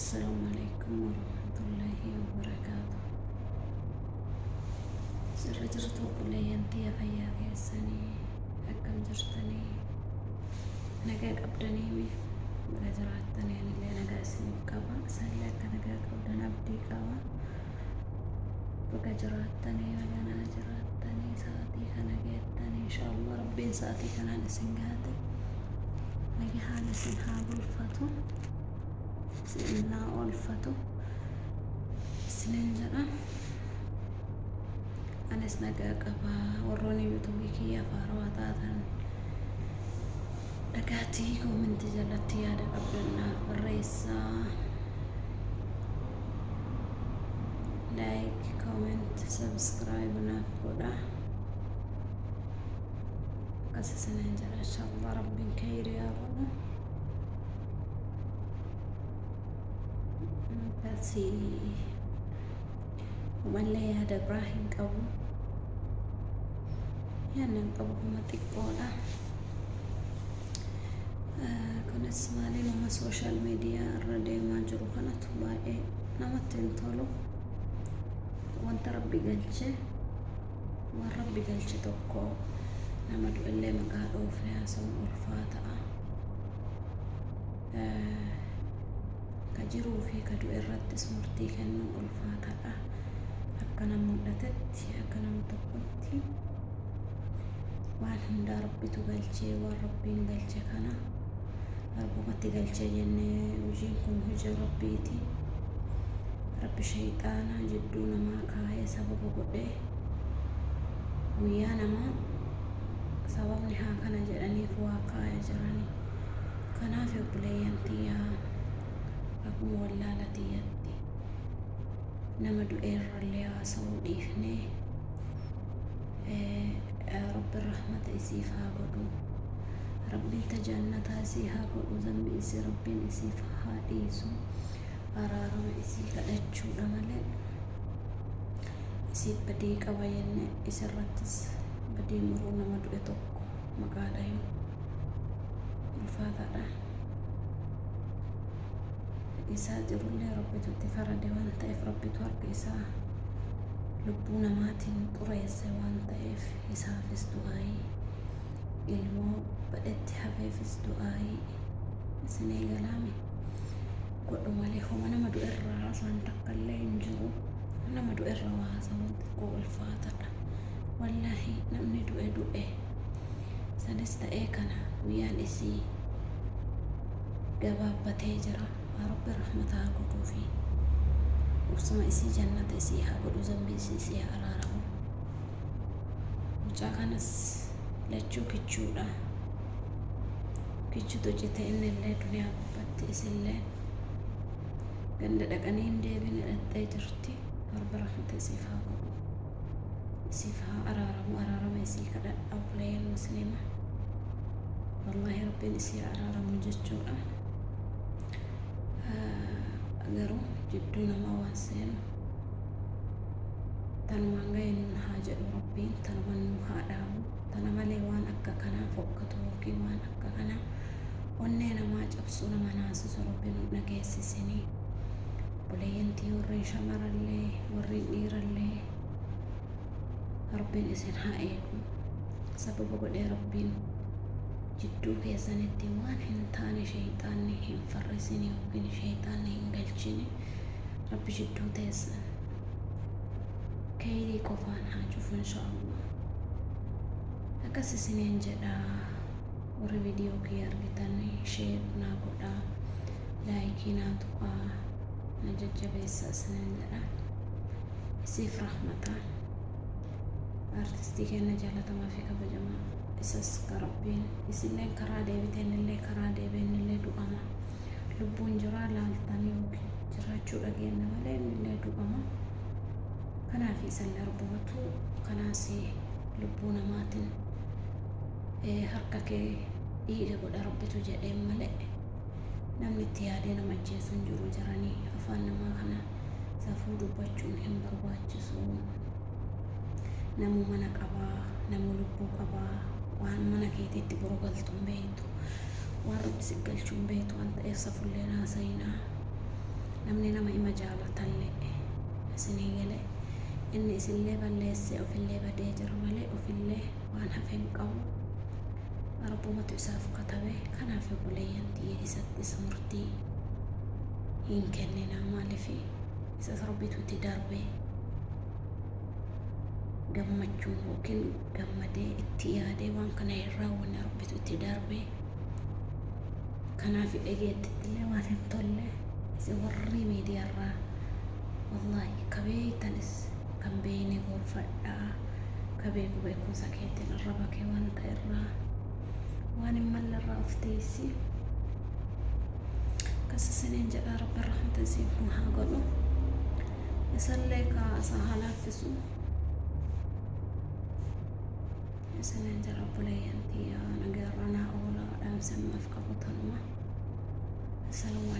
Assalaamu alaikum warahmatullaahi wabarakaatu. Sirra jirtu obboleeyyan tiyya, fayyaa keessanii? Akkam jirtanii? Nagaa qabdanii? Baga jiraattanii. Anillee nagaa isiniif qaba. Isinillee akka nagaa qabdan abdii qaba. Baga jiraattanii, baga naa jiraattanii, sa'aatii kana geettanii. Inshaallah Rabbiin sa'aatii kanaan isin gaate nagahaan isin haa bulfatu, isin naa oolfatu isinin jedha. Anis nagaa qaba. Warroonni yuutuubii kiyya haarawaa taatan dhagaatii koomentii jalatti yaada qabdan naaf barreessaa. Like, comment, subscribe naaf godha. Akkas isinin jedha. Inshallah Rabbiin khayrii haa godhu. Akkasii umallee yaada biraa hin qabu. Yaadni hin qabu kuma xiqqoodha. Kunis maali, nama social media irra deemaa jiru kanatu baay'ee namatti hin tolu. Wanta Rabbi galche, waan Rabbi galche tokko nama du'ellee maqaa dhoofne haasa'uun ulfaata'a. Ka jiruu fi ka du'e irrattis murtii kennuun ulfaataadha. Akka nama mul'atetti, akka nama tokkotti, waan hundaa Rabbitu galchee, waan Rabbiin galche kana Rabbumatti galchee jennee, hojiin kun hojii Rabbiiti. Rabbi shayxaana jidduu namaa kaayee sababa godhee guyyaa namaa sababni haa kana jedhaniif waa kaaya jirani. Kanaaf obboleeyyan tiyyaa, akkuma wallaala tiyyatti nama du'eerrallee haasa'uu dhiifnee, Rabbi rahmata isiif haa godhu. Rabbiin ta jannataa isii haa godhu. Zambi isii Rabbiin isiif haa dhiisu. Araarama isii kadhachuudha malee isiif badii qaba jenne isirrattis badii muruu, nama du'e tokko maqaa dhayuu ulfaataadha. Isaa jirullee Rabbitu itti farade waan ta'eef, Rabbitu harka isaa lubbuu namaatiin xureesse waan ta'eef, isaafis du'aayii, ilmoo badhetti hafeefis du'aayii isin eegalaame godhu malee homa nama du'e irraa haasaan takka illee hin jiru. Nama du'e irraa waa haasa'uun xiqqoo ulfaataadha. Wallaahi namni du'e du'e. Sanis ta'ee kana guyyaan isii gabaabbatee jira. Rabbi rahmata haa godhuufi. Obsuma isii jannata isii haa godhu, zambii isii isii haa araaramu. Mucaa kanas lachuu kichuudha. Kichutu cite, inni illee duniyaa gubbatti, isillee ganda dhaqanii hin deebine dhaxxee jirti. Rabbi rahmata isiif haa godhu. Isiif haa araaramu, araarama isii kadhadha obboleeyyan muslima. Wallaahi Rabbiin isii haa araaramu jechuudha. Garuu jidduu namaa waan seenu tanumaan ga'e nuun haa jedhu Rabbiin, tanumaan nu haa dhaabu. Tana malee waan akka kanaa fokkatu yookiin waan akka kanaa onnee namaa cabsu, nama naasisu Rabbi nu dhageessisinii. Obboleeyyan tiyya, warreen shamarallee warreen dhiirallee, Rabbiin isin haa eegu. Sababa godhee Rabbiin jidduu keessanitti waan hin taane shayxaanni hin farrisin yookiin shayxaanni hin galchine. Rabbi jidduu teessan kayrii qofaan haa cufu inshaallah. Akkas isiniin jedha. Warri viidiyoo kiyya argitan share naa godhaa, like naa tuqaa, na jajjabeessa isiniin jedha. Isiif rahmata. Artistii keenya jaalatamaa fi kabajamaa isas ka Rabbiin isilleen karaa deebiteen illee karaa deebiin illee du'ama. Lubbuun jiraa laaltanii yookiin jiraachuu dhageenya malee inni illee du'ama. Kanaaf isallee Rabbumatu kanaas lubbuu namaatiin harka kee dhiiga godha Rabbitu jedheen malee namni itti yaadee nama ajjeesu hin jiru jiranii. Afaan namaa kana safuu dubbachuun hin barbaachisu. Namuu mana qabaa, namuu lubbuu qabaa, waan mana keetiitti boru galtu hin beektu. Waan Rabbi si galchuu hin beektu waan ta'eef safullee haasa'inaa. Namni nama ima jaalatallee isinii galee inni isinillee balleessee ofillee badee jira malee ofillee waan hafe hin qabu. Rabbumatu isaaf katabe. Kanaaf obboleeyyan tiyya isattis murtii hin kenninaa maaliif isas rabbitu itti darbee gammachuun yookiin gammadee itti yaadee waan kana hin raawwanne rabbitu itti darbee kanaaf dhageettittillee waan hin tolle isin warri miidiyaarraa wallaahi ka beeytanis kan beeyne gorfadhaa ka beeku beekumsa keetiin arraba kee wanta irraa waan hin malle irraa of teessi akkas isiniin jedha rabbi rahmata isiif nu haa godhu isallee kaa isa haa laaffisu isiniin jedha obboleeyyan tiyya nagaarra naa oolaa dhaamsa ammaaf qabu tanuma. Assalaamu.